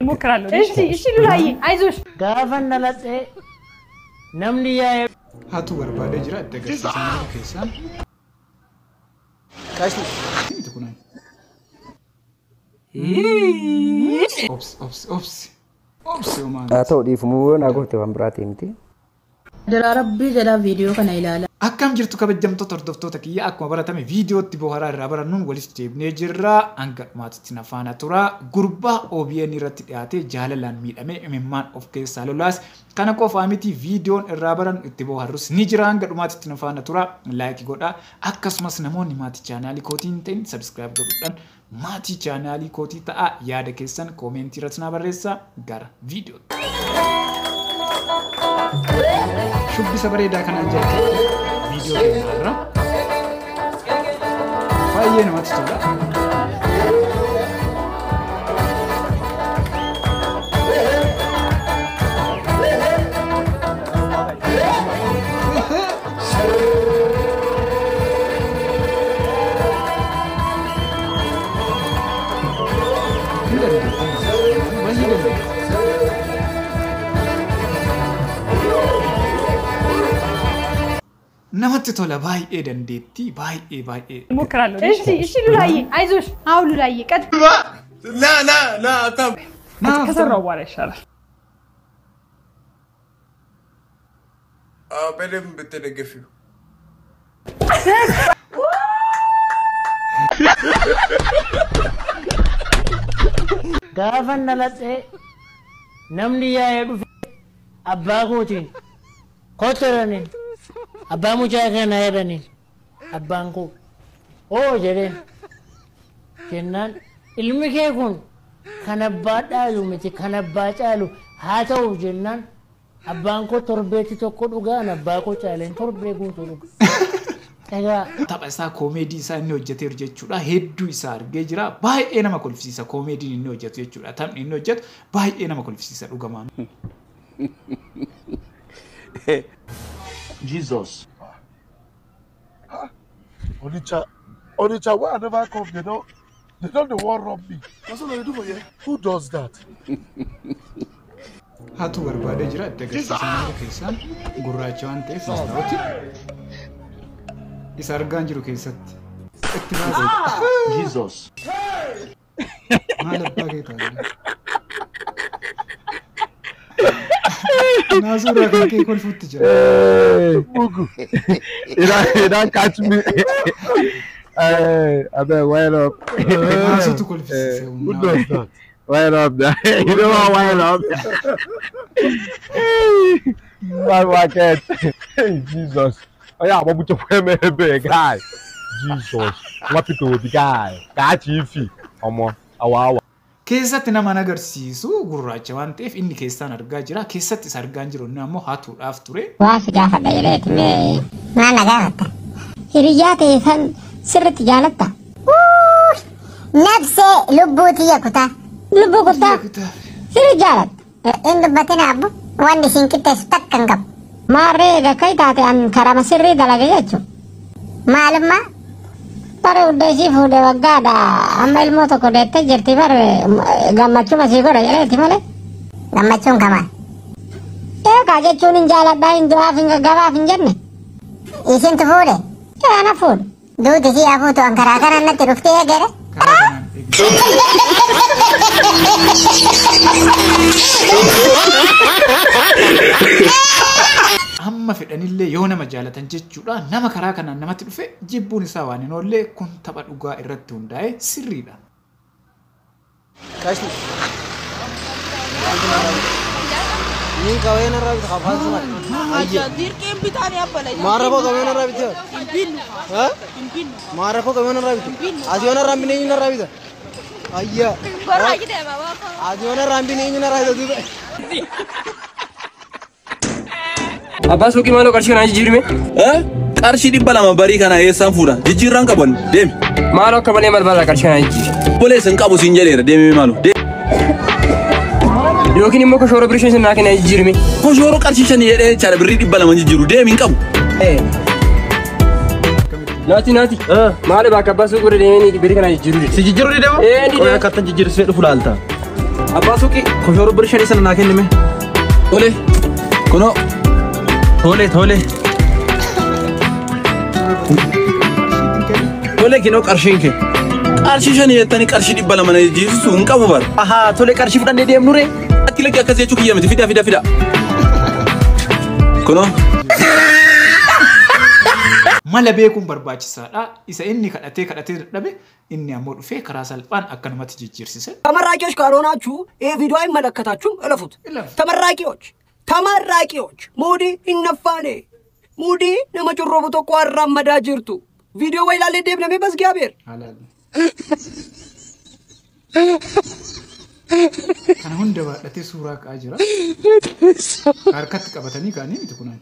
እሞክራለሁ። እሺ እሺ ሉላዬ አይዞሽ። Gaafa dhaladhee namni yaa'ee Hatu barbaadee jira itti agarsiisan keessaan. Miti kunan. Obsi obsi obsi obsi homaa. Haa ta'u dhiifamuu yoo naa goote waan biraatii miti. Rabbii jedhaa viidiyoo kana ilaala. Akkam jirtu kabajamtoota hordoftoota kiyya akkuma baratame viidiyootti bohaaraa irraa barannuun walitti deebinee jirra. Hanga dhumaatitti na faana tura. Gurbaa OBN irratti dhiyaatee jaalalaan miidhamee imimmaan of keessaa lolaas. Kana qofaa miti viidiyoon irraa barannu itti bohaarrus ni jira. Hanga dhumaatitti na faana tura. Like godhaa. Akkasumas namoonni maatii chaanaalii kootii hin ta'in subscribe godhuudhaan maatii chaanaalii kootii ta'aa. Yaada keessan koomentii irratti na barreessaa. Gara viidiyootti. Shubbisa bareedaa kanaan jalqabne viidiyoo keenya irra baay'ee namatti tola. Hin dandeettan baay'ee dandeettan. Namatti tola baay'ee dandeettii baay'ee baay'ee. እሞክራለሁ። እሺ እሺ ሉላዬ አይዞሽ። አዎ ሉላዬ ቀጥ ና ና ና ከሰራው በኋላ ይሻላል። በደንብ ተደገፊው። Gaafa dhaladhee namni yaa'ee dhufe abbaa kootiin kottu jedhaniin abbaa mucaa kanaa jedhaniin abbaan koo oo jedheen jennaan ilmi kee kun kan abbaa dhaalu miti kan abbaa caalu haa ta'u jennaan abbaan koo torbeetti tokko dhugaan abbaa koo caaleen torbee guutuu dhuga. Egaa Tapha isaa koomeedii isaa inni hojjeteeru jechuudha. Hedduu isaa argee jira. Baay'ee nama kolfisiisa koomeediin inni hojjetu jechuudha. Taphni inni hojjetu baay'ee nama kolfisiisa dhugamaan. Jesus. Onitsha, Onitsha, why I never come? They don't they want rob me. That's what they do for you. Who does that? Hatu barbaadee jira itti agarsiisan keessaan gurraacha waan ta'eef mastaawoti isa argaan jiru keessatti itti baasee. Jesus. Maal abbaa kee ta'a? Naasuu irraa kan ka'e kolfuutti jira. Mugu. You don't catch me. Hey, I better wind up. Naasuutu kolfisiise Who humnaa. does that? Wind up there. You know what? Wind up. Bad market. Hey, Jesus. Oh yeah, but put guy. Jesus. What people will be guy? Catch if Omo. Awa awa. Keessatti nama agarsiisu gurraacha waan ta'eef inni keessaan argaa jira. Keessatti isa argaa jiru inni ammoo hatuudhaaf ture. Waa si gaafadha jedheeti mee maal na gaafatta? Hiriyyaa ta'e san sirriitti jaalatta? Nabsee lubbuu tiyya kutaa. Lubbuu kutaa? Sirri jaalatta? Hin dubbatin abbu wanni isin qixxeessu takka hin qabu. Maarree bakka taate an karama sirrii dalage jechuun. Maalummaa? Bare hunda isii fuudhe waggaadha. Amma ilmoo tokko deettee jirti bare gammachuma sii godha jedheeti malee. Gammachuun kamaa? Eegaa jechuun hin jaaladhaa hin du'aaf hin gaggabaaf hin jenne. Isintu fuudhe? Ee ana fuudhe. Duuti isii hafuutu an karaa kanaan natti dhuftee eegere. Karaa kanaan eegale. Amma fedhanillee yoo nama jaalatan jechuudha. Nama karaa kanaan namatti dhufe jibbuun isaa waan hin oolle kun tapha dhugaa irratti hundaa'e sirriidha. Abbaa suuqii maaloo qarshii kanaan jijjiirme? Qarshii 200 barii kana eessaan fuudha? Jijjiirraan qaban deemi. Maaloo akka malee barbaada qarshii kanaan jijjiiri. Obboleessa hin qabu siin jedheera deemi maaloo. Yookiin immoo koshooroo birrii 5 naa kenna jijjiirme. Koshooroo qarshii 5 jedhee jechaadha birrii 200 jijjiiru deemi hin qabu. Naati naati. Maali bakka abbaa suuqii bira deemee birrii kanaan jijjiiruu dide. Si jijjiiruu dide moo? Ee, dide. Qoy akkattan jijjiirsee dhufu laalta. Abbaa suuqii koshoroo birrii 5 sana naa kennime. Tole. Kunoo. Tole tole. Tole kinoo qarshiin kee. Qarshii 5 jettanii qarshii 200 na jijjiirsisu hin qabu bara. Ahaa tole qarshii fudhannee deemnu ree. Ati lakki akkas jechuu kiyya miti fida fida fida. Kunoo. Mala beekuun barbaachisaadha. Isa inni kadhatee kadhatee dadhabe inni ammoo dhufee karaa salphaan akkanumatti jijjiirsise. ተመራቂዎች ካልሆናችሁ ይሄ ቪዲዮ አይመለከታችሁም፣ እለፉት። ተመራቂዎች ተመራቂዎች ሙዲ ይነፋኔ ሙዲ ነመጭሮቡ tokko arraammadaa jirtu viidiyoo ወይ ላለ deebname በእግዚአብሔር Kana hunda baadhatee suuraa ka'aa jira. Harkatti qabatanii ka'anii miti kunan.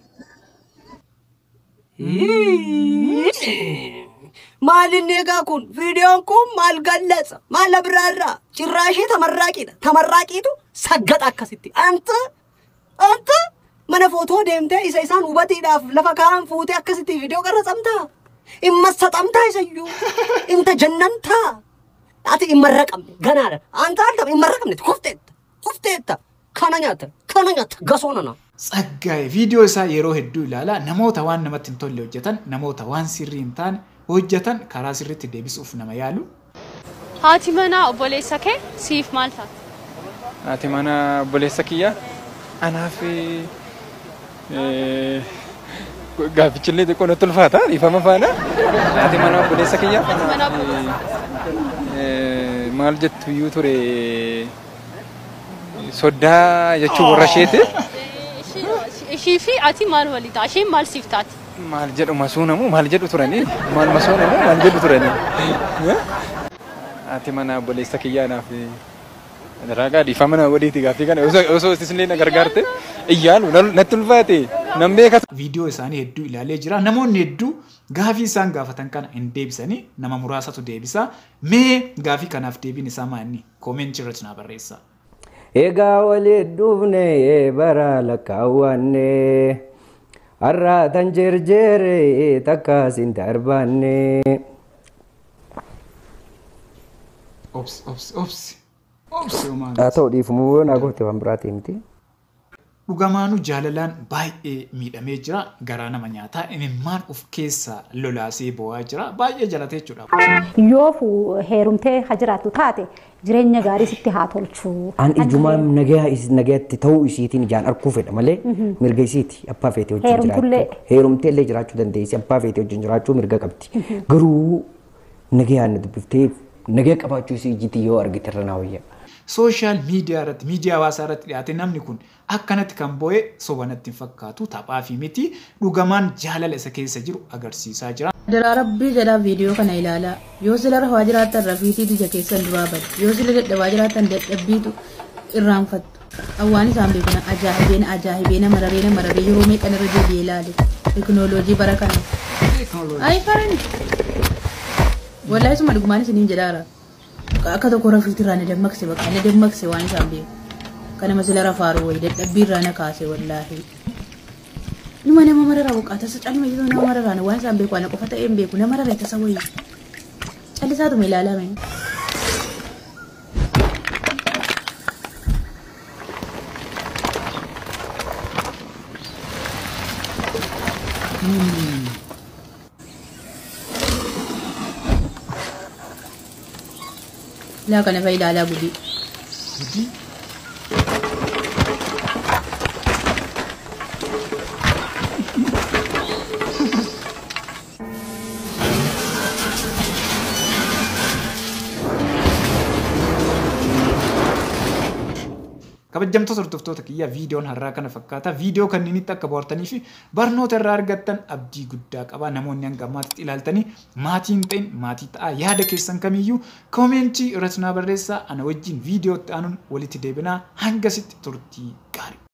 Maal inni egaa kun viidiyoon kun maal gallatsa maal abraarraa cirraashii tamarraaqiidha tamarraaqiitu saggaxa akkasitti anta anta mana footoo deemtee isa isaan hubatiidhaaf lafa kaa'an fuutee akkasitti viidiyoo qarratsamtaa immassaxamtaa isayyuu inta jannantaa ati immarraqamne ganaadha anta alta immarraqamne kufteetta kufteetta kana nyaata kana nyaata gasoonana. Tsaggaa'e viidiyoo isaa yeroo hedduu ilaala namoota waan namatti hin tolle hojjetan namoota waan sirrii hin taane hojjetan karaa sirriitti deebisuuf nama yaalu. Haati manaa obboleessa kee siif maal taati? Haati manaa obboleessa kiyya anaaf gaaffichillee xiqqoo natti ulfaata dhiifama faana. Haati manaa obboleessa kiyya maal jettu iyyuu ture soddaa jechuun warra isheeti. Ishii fi ati maal walii ta'a? Isheen maal siif taati? Maal jedhu masuunamu maal jedhu turanii maal masuunamu maal jedhu turanii. Haati manaa obboleessa kiyya anaaf raagaa dhiifama na godhiiti gaaffii kana osoo isinillee na gargaarte iyyaalu natti ulfaate nan beeka. Viidiyoo isaanii hedduu ilaalee jira. Namoonni hedduu gaafii isaan gaafatan kana hin deebisanii nama muraasatu deebisa. Mee gaafii kanaaf deebiin isaa maali? Koomentii irratti naa barreessaa. Egaa waliin dhufne bara lakkaawwanne har'aatan jerjere takkaas hin darbanne. Obsi obsi obsi obsi homaa. Haa ta'u dhiifamuu naa goote waan biraatii miti. Dhugamaanuu jaalalaan baay'ee miidhamee jira. Garaa nama nyaataa imimmaan of keessaa lolaasee bo'aa jira. Baay'ee jalatee jechuudha. Yoo heerumtee ha jiraattu taate jireenya gaarii sitti haa tolchu. An ijumaan nagayaatti ta'uu isiitiin ijaan arguu fedha malee mirga isiiti abbaa feetee wajjin jiraachuu. Heerumtee illee jiraachuu dandeessi abbaa feetee wajjin jiraachuu mirga qabdi. Garuu nagayaan dubbiftee nagaya qabaachuu isii ijjiitti yoo argite irra naa wayya. Sooshaal miidiyaa irratti miidiyaa hawaasaa irratti dhiyaate namni kun akkanatti kan bo'e soba natti hin fakkaatu taphaa fi miti dhugamaan jaalala isa keessa jiru agarsiisaa jira. Daraa rabbii jedhaa viidiyoo kana ilaalaa. Yoo sila rafaa jiraattan rafiitii ija keessan duraa bada. Yoo sila dadhabaa jiraattan dadhabbiitu irraanfattu. Awwaan isaan beekuna ajaa'ibeen ajaa'ibeen mararee mararee yeroo meeqan irra deebi'ee ilaale. Teknooloojii bara kana. Ayi faranji. Wallaahi suma dhugumaan isiniin jedhaara. Akka tokko rafiitii irraa na dammaqse bakka na dammaqse waan isaan beeku. Kanama sila rafaaru wayi dadhabbii irraa na kaase wallaahi. Numa nama mararaa boqaa tasa caalma jedhu nama mararaan waan isaan beeku ana qofa ta'ee hin beeku nama mararee tasa wayi. Callisaatuma ilaalame. Laa kana fa'i ilaalaa gudii. Gudii? Kabajamtoota hordoftoota kiyyaa viidiyoon har'aa kana fakkaata. Viidiyoo kanneenitti akka bohaartanii fi barnoota irraa argattan abdii guddaa qaba. Namoonni hanga ammaatti ilaaltanii maatii hin ta'in maatii ta'aa. Yaada keessan kamiyyuu koomentii irratti naa barreessaa. Ana wajjin viidiyootti aanuun walitti deebinaa. Hangasitti turtii gaarii.